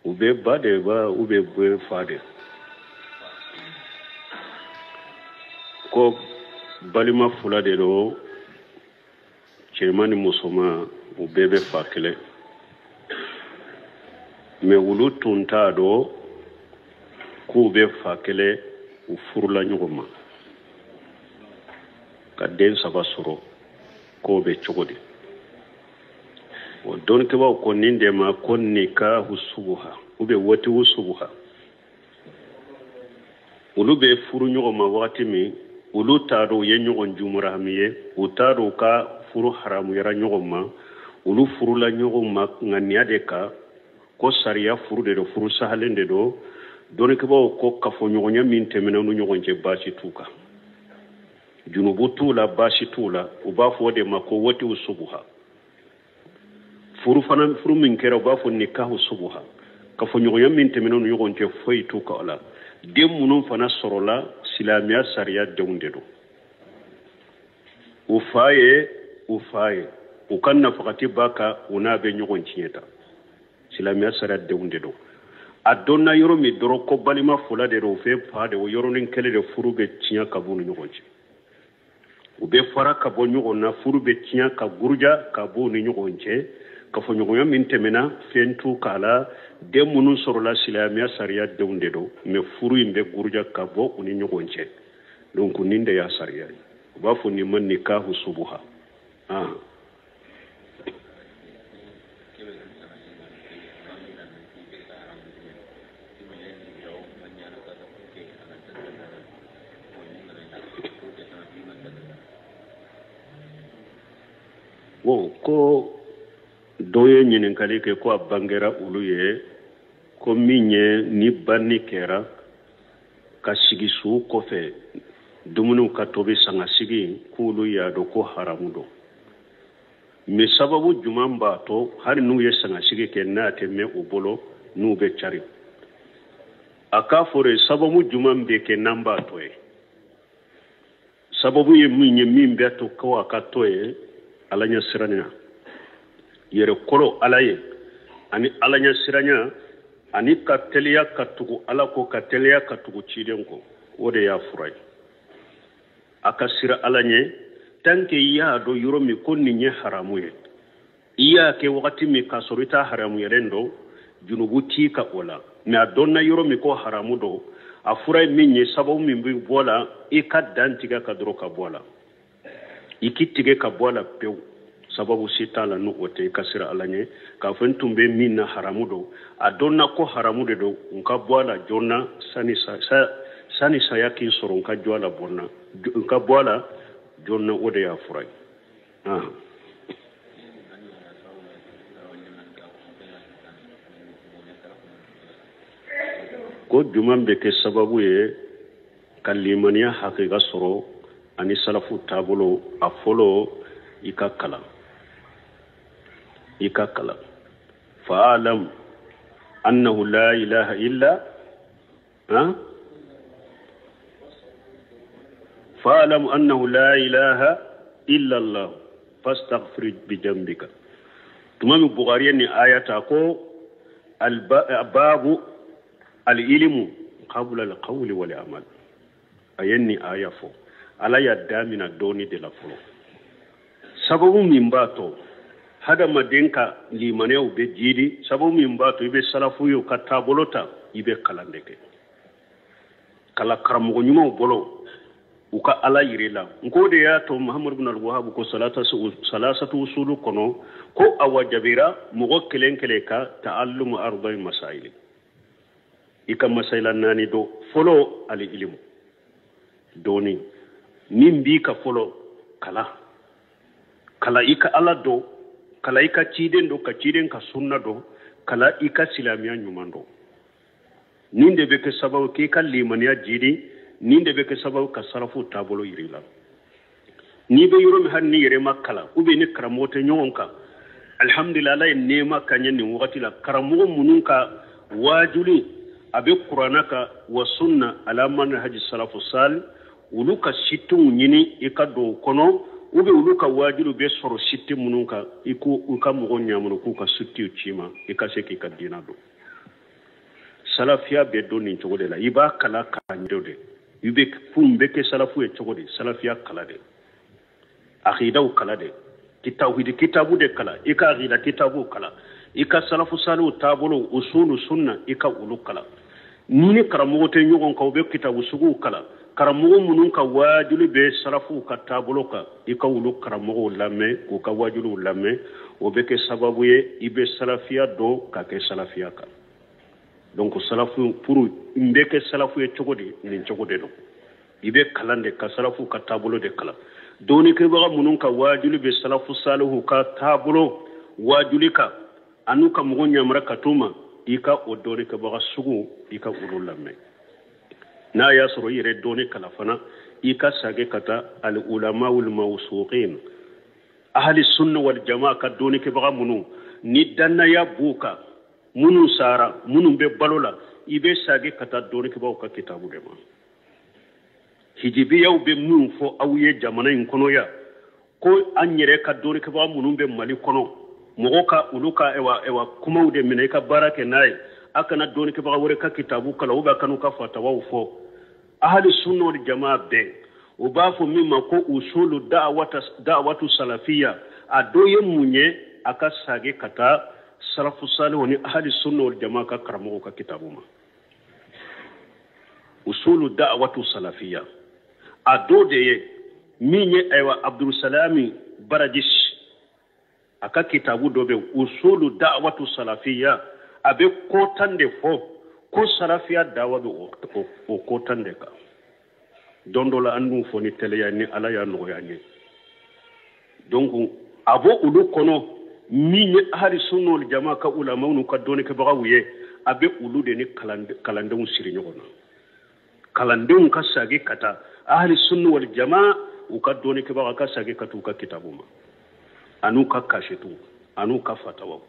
U bɛ ba de ba u bɛ bɛ fa de. Ko balima fila de don, cɛman ni musoman, u bɛɛ bɛ fa kelen. Mais olu tun t'a dɔn k'u bɛ fa kelen, u furula ɲɔgɔn ma ka den saba sɔrɔ, k'o bɛ cogo di? O dɔnnikɛbaaw ko nin de ma ko nikahu subuha ou bien watiwu subuha. Olu bɛ furu ɲɔgɔn ma wagati min, olu t'a dɔn u ye ɲɔgɔn jumurahami ye, u t'a dɔn u ka furu haramuyara ɲɔgɔn ma. Olu furula ɲɔgɔn ma ŋaniya de kan ko sariya furu de don, furu sahalen de don. Dɔnnikɛbaaw ko kafoɲɔgɔnya min tɛmɛna u ni ɲɔgɔn cɛ, baasi t'u kan, junubu t'u la, baasi t'u la. U b'a fɔ o de ma ko watiw subuha. Furu fana, furu min kɛra, u b'a fɔ nikahu subuha. Kafoɲɔgɔnya min tɛmɛna u ni ɲɔgɔn cɛ, foyi t'u kan o la. Den minnu fana sɔrɔla, silamɛya sariya denw de don. U fa ye u fa ye, u ka nafakati b'a kan, u n'a bɛ ɲɔgɔn tiɲɛ ta. Silamɛya sariya denw de don. A dɔnna yɔrɔ min dɔrɔn ko balima fila de don, u fɛ fa de, o yɔrɔnin kelen de furu bɛ tiɲɛ ka b'u ni ɲɔgɔn cɛ. U bɛ fara ka bɔ ɲɔgɔn na, furu bɛ tiɲɛ ka guruja ka b'u ni ɲɔgɔn cɛ. Kafoɲɔgɔnya min tɛmɛna, fɛn t'u k'a la. Den minnu sɔrɔla, silamɛya sariya denw de don, mais furu in bɛ guruja ka bɔ u ni ɲɔgɔn cɛ. Donc nin de y'a sariya ye, u b'a fɔ nin ma nikahu subuha. Ah. Bon, ko dɔ ye ɲininkali kɛ ko a bangera olu ye ko min ye ni banni kɛra ka sigi su kɔfɛ dumuniw ka tobi sangasigi, k'olu y'a dɔn ko haramu don. Mais sababu jumɛn b'a to hali n'u ye sangasigi kɛ, n'a tɛ mɛn u bolo, n'u bɛ cari? A k'a fɔ de, sababu jumɛn bɛ kɛ n'an b'a to ye? Sababu ye min ye, min bɛ to ko a ka to ye, Ala ɲɛ siranya, yɛrɛ kɔrɔ Ala ye, ani Ala ɲɛ siranya, ani ka teliya ka tugu Ala kɔ, ka teliya ka tugu ciden kɔ, o de y'a fura ye. A ka sira Ala ɲɛ. Tant que i y'a dɔn yɔrɔ min ko nin ye haramu ye, i y'a kɛ wagati min k'a sɔrɔ i t'a haramu yɛrɛ dɔn, junubu t'i ka o la. Mais a dɔnna yɔrɔ min ko haramu don, a fura ye min ye, sababu min bɛ bɔ la, i ka dan tigɛ ka dɔrɔn ka bɔ a la, i k'i tigɛ ka bɔ a la pewu. Sababu si t'a la n'o tɛ i ka sira Ala ɲɛ k'a fɔ n tun bɛ min na haramu don, a dɔnna ko haramu de don, n ka bɔ a la joona sani saya k'i sɔrɔ, n ka jɔ a la bɔnna, n ka bɔ a la joona, o de y'a fura ye. Ko jumɛn bɛ kɛ sababu ye ka limaniya hakika sɔrɔ ani salafu taabolo? A fɔlɔ, i ka kalan, i ka kalan. Fa'alam annahu la ilaha illa ha fa'alam annahu la ilaha illa Allah fastaghfir bi jambika. Tuma min Bukhari ye nin aya ta ko babu al-ilmu qabla al-qawli wal amal, a ye nin aya fɔ. Ala y'a damina dɔɔni de la fɔlɔ. Sababu min b'a to hadamaden ka limaniyaw bɛ jiidi, sababu min b'a to i bɛ salafu ye u ka taabolo ta, i bɛ kalan de kɛ, kala karamɔgɔ ɲumanw bolo, u ka Ala yir'i la. N ko de y'a to Muhammadu bin Alwahabu ko salasatu usulu kɔnɔ ko a wajabira mɔgɔ kelen kelen ka ta'allumu arba'i masaili, i ka masayila naani dɔn. Fɔlɔ, ali ilimu, dɔɔni min b'i ka fɔlɔ, kala kala i ka Ala dɔn, kala i ka ciden dɔn, ka ciden ka sunna dɔn, kala i ka silamɛya ɲuman dɔn. Nin de bɛ kɛ sababu k'i ka limaniya jiidi, nin de bɛ kɛ sababu ka sarafu taabolo yir'i la. N'i bɛ yɔrɔ min, hali ni yɛrɛ ma kalan ou bien ni karamɔgɔ tɛ ɲɔgɔn kan, alhamdulillah, Ala ye nɛɛma ka ɲɛ nin wagati la. Karamɔgɔ minnu ka waajuli a bɛ kuranna ka wa sunna ala manhaji salafu sali, olu ka sitew ɲini i ka don o kɔnɔ, ou bien olu ka waajuli bɛ sɔrɔ site minnu kan, i ko u ka mɔgɔw ɲamunu k'u ka sitew ci ma, i ka se k'i ka diinɛ dɔn. Salafiya bɛ dɔn nin cogo de la. I b'a kalan k'a ɲɛdɔn de. I bɛ fɛnw bɛ kɛ salafu ye cogo di? Salafiya kalan de, akidaw kalan de, tawhidi kitabu de kalan, i ka akida kitabu kalan, i ka salafu saliw taabolo, usulu sunna, i ka olu kalan. Ni ni karamɔgɔ tɛ ɲɔgɔn kan, u bɛ kitabu suguw kalan. Karamɔgɔ minnu ka waajuli bɛ salafuw ka taabolo kan, i ka olu karamɔgɔw lamɛn, k'u ka waajuliw lamɛn. O bɛ kɛ sababu ye i bɛ salafiya dɔn ka kɛ salafiya kan. Donc salafu, pour n bɛ kɛ salafu ye cogo di? Nin cogo de don. I bɛ kalan de ka salafu ka taabolo de kalan. Dɔnnikɛbaga minnu ka waajuli bɛ salafu salihu ka taabolo waajuli kan, an'u ka mɔgɔ ɲamara ka t'u ma, i ka o dɔnnikɛbaga sugu, i ka olu lamɛn. N'a y'a sɔrɔ i yɛrɛ dɔnni kalan fana, i ka sage ka taa al ulama wal mawsuqin, ahli sunna wal jamaa ka dɔnnikɛbaga minnu ni dannaya b'u kan, minnu sara, minnu bɛ balo la, i bɛ sage ka taa dɔnnikɛbagaw ka kitabu de ma. Hijibiyaw bɛ min fɔ aw ye jamana in kɔnɔ yan, ko an yɛrɛ ka dɔnnikɛbaga minnu bɛ Mali kɔnɔ, mɔgɔ ka olu ka ewa kumaw de minɛ i ka baara kɛ n'a ye. A kana dɔnnikɛbaga wɛrɛ ka kitabu kalan, ou bien a kan'u ka fatawaw fɔ. Ahli sunna wal jamaa bɛɛ u b'a fɔ min ma ko usulu da'watu salafiya. A dɔ ye mun ye? A ka sage ka taa salafu salihu ni ahli sunna wal jamaa ka karamɔgɔw ka kitabu ma. Usulu da'watu salafiya a dɔ de ye min ye, ayiwa, Abdulsalami Barajis a ka kitabu dɔ bɛ usulu da'watu salafiya. A bɛ ko 10 de fɔ ko salafiya dawa bɛ o ko 10 de kan. Don dɔ la an n'u fɔ ni teliya ni Ala y'a nɔgɔya an ye. Donc a b'o olu kɔnɔ min ye ahli sunna wal jamaa ka ulamaw n'u ka dɔnnikɛbagaw ye, a bɛ olu de ni kalandenw siri ɲɔgɔn na. Kalandenw ka sagi ka taa ahli sunna wal jamaa u ka dɔnnikɛbagaw ka sagi ka taa u ka kitabu ma, an'u ka kashetu, an'u ka fatawaw.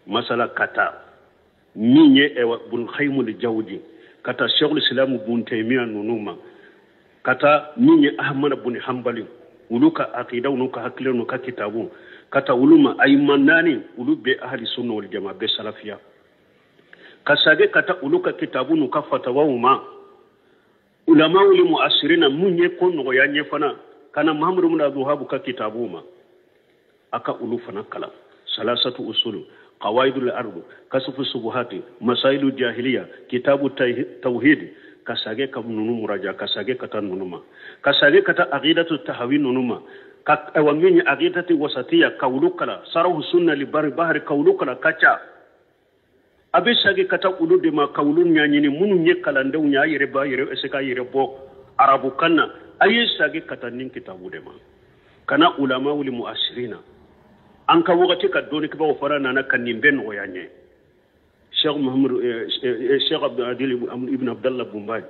Masala ka taa min ye Ibn Qayyim al-Jawzi, ka taa Sheikhul Islam Ibn Taymiyyah ninnu ma, ka taa min ye Ahmad ibn Hanbali, olu ka aqidaw n'u ka hakiliw n'u ka kitabu, ka taa olu ma. Ayima naani olu bɛ ahli sunna wal jamaa, bɛ salafiya. Ka sage ka taa olu ka kitabu n'u ka fatawaw ma. Ulama wuli muasirina mun ye ko nɔgɔya ɲɛ fana, ka na Muhammadu ibn Abdul Wahhab ka kitabu ma, a ka olu fana kalan. Salasatu usulu, qawaidul ardu, kasufu subuhati, masailu jahiliya, kitabu tauhid, ka sage ka nunu muraja, ka sage ka taa nunu ma, ka sage ka taa aqidatu tahawi nunu ma, ka awa min ye aqidatu wasatiya ka olu kalan, sarahu sunna li bari bahari ka olu kalan ka ca. A bɛ sage ka taa olu de ma ka olu ɲɛɲini. Minnu ye kalandenw ye, a yɛrɛ b'a yɛrɛ se k'a yɛrɛ bɔ arabukan na, a ye sage ka taa nin kitabu de ma. Kana ulama wuli muasirina, an ka wagati ka dɔnnikɛbagaw fana nana ka nin bɛɛ nɔgɔya an ye. Cheikh Muhammad, Cheikh Abdul Adil ibn Abdallah Bumbaj,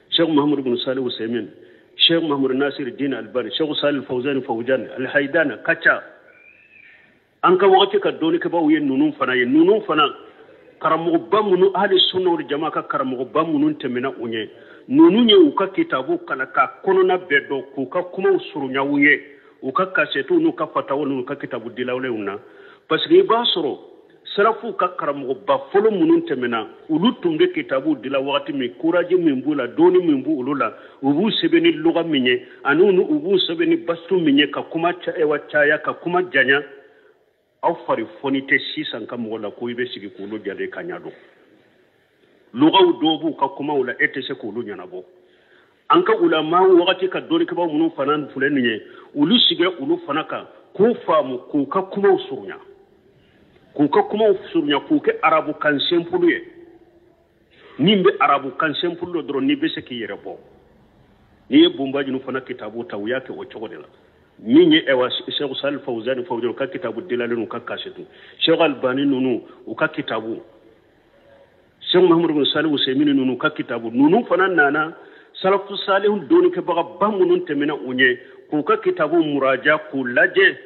Cheikh Muhammad ibn Salih Usaimin, Cheikh Muhammad Nasir Din Albani, Cheikh Salih Fawzan Fawzan Al-Haidana kaca. An ka wagati ka dɔnnikɛbagaw ye ninnu fana ye. Ninnu fana karamɔgɔba minnu, ahli sunna wal jamaa ka karamɔgɔba minnu tɛmɛna u ɲɛ, ninnu ye u ka kitabu kalan k'a kɔnɔna bɛɛ dɔn, k'u ka kumaw surunya u ye, u ka kasɛtiw n'u ka fatawaw n'u ka kitabu dilawulenw na. Parce que i b'a sɔrɔ sarafuw ka karamɔgɔba fɔlɔ minnu tɛmɛna, olu tun bɛ kitabu dila wagati min, courage min b'u la, dɔnni min b'u olu la, u b'u sɛbɛn ni lɔgɔ min ye, ani u b'u sɛbɛn ni bastu min ye, ka kuma caya, ka kuma janya. Aw fari fɔni tɛ sisan ka mɔgɔ la ko i bɛ sigi k'olu jate ka ɲɛ dɔn. Lɔgɔw dɔw b'u ka kumaw la, e tɛ se k'olu ɲɛnabɔ. An ka ulama wagati ka dɔnnikɛbaw minnu fana filɛ nin ye, olu sigira olu fana kan k'u faamu, k'u ka kumaw surunya, k'u ka kumaw surunya, k'u kɛ arabukan simple ye. Ni bɛ arabukan simple dɔ dɔrɔn, n'i bɛ se k'i yɛrɛ bɔ. N'i ye Bunbajinu fana kitabu ta, u y'a kɛ o cogo de la. Min ye ɛwa Cheikh Salih Fawzan Fawzan u ka kitabu dilalen, u ka kasetu, Cheikh Albani ninnu u ka kitabu, Cheikh Muhammad ibn Salih Usaimin ninnu u ka kitabu, ninnu fana nana salafu salihu dɔnnikɛbagaba minnu tɛmɛna u ɲɛ, k'u ka kitabu muraja, k'u lajɛ,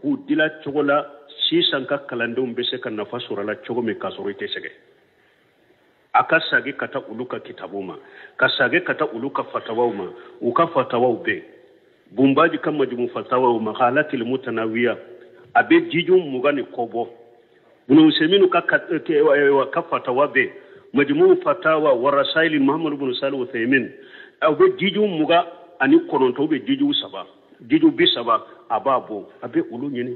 k'u dila cogo la sisan ka kalandenw bɛ se ka nafa sɔrɔ a la cogo min, k'a sɔrɔ i tɛ sɛgɛn. A ka sagi ka taa olu ka kitabu ma, ka sagi ka taa olu ka fatawaw ma. U ka fatawaw bɛɛ, Bunbaji ka majmu fatawaw, maqalatil mutanawiya, a bɛ jiju 20 ni kɔ bɔ. Ibn Usaimin ka fatawa bɛɛ, Majmu Fatawa wa Rasaili Muhammad ibn Salih Uthaymin, aw bɛ jiju 29 ou bɛ jiju 3, jiju 30, a b'a bɔ, a bɛ olu ɲini.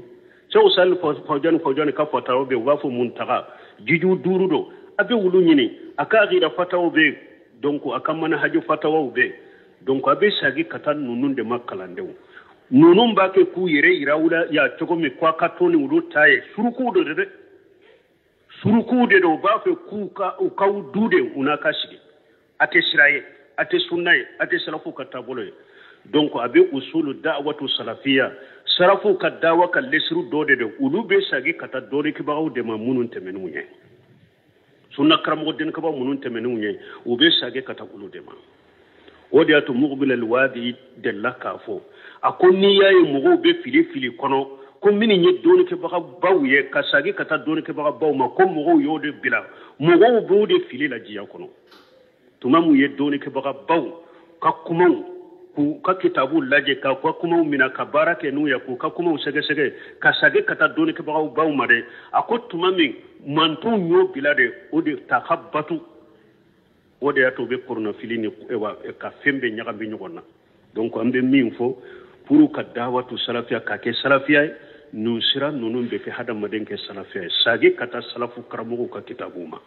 Sɛku Salih Fawzani ka fatawa bɛ yen, u b'a fɔ Muntaga, jiju 5 don, a bɛ olu ɲini. A ka akida fatawa bɛ yen, donc a ka manhaji fatawaw bɛ yen. Donc a bɛ sagi ka taa ninnu de ma. Kalandenw ninnu b'a kɛ k'u yɛrɛ yira u la ya cogo min, ko a ka to ni olu ta ye. Surukuw de don dɛ, surukuw de don. U b'a fɛ k'u ka u k'aw du de, u n'a ka sigi. A tɛ sira ye, a tɛ sunna ye, a tɛ salafu ka taabolo ye. Donc a bɛ usulu da'watu salafiya, salafu ka dawa ka lesiru dɔ de don. Olu bɛ sagi ka taa dɔnnikɛbagaw de ma minnu tɛmɛn'u ɲɛ, sunna karamɔgɔ dɔnnikɛbagaw minnu tɛmɛn'u ɲɛ, u bɛ sagi ka taa olu de ma. O de y'a to Muqbil al-Wadi delila k'a fɔ, a ko n'i y'a ye mɔgɔw bɛ fili fili kɔnɔ, ko minnu ye dɔnnikɛbagabaw ye ka sagi ka taa dɔnnikɛbagabaw ma, ko mɔgɔw y'o de bila, mɔgɔw b'o de fili la diɲɛ kɔnɔ. Tuma mun ye dɔnnikɛbagabaw ka kumaw, k'u ka kitabu lajɛ, k'u ka kumaw minɛ ka baara kɛ n'u ye, k'u ka kumaw sɛgɛsɛgɛ ka sagi ka taa dɔnnikɛbagaw baw ma dɛ, a ko tuma min mantonw y'o bila de, o de ta ka batu. O de y'a to u bɛ kɔnɔnafili ni ka fɛn bɛɛ ɲagami ɲɔgɔn na. Donc an bɛ min fɔ pour ka dawatu salafiya ka kɛ salafiya ye, nin sira ninnu bɛ kɛ hadamaden kɛ salafiya ye, sagi ka taa salafu karamɔgɔw ka kitabuw ma.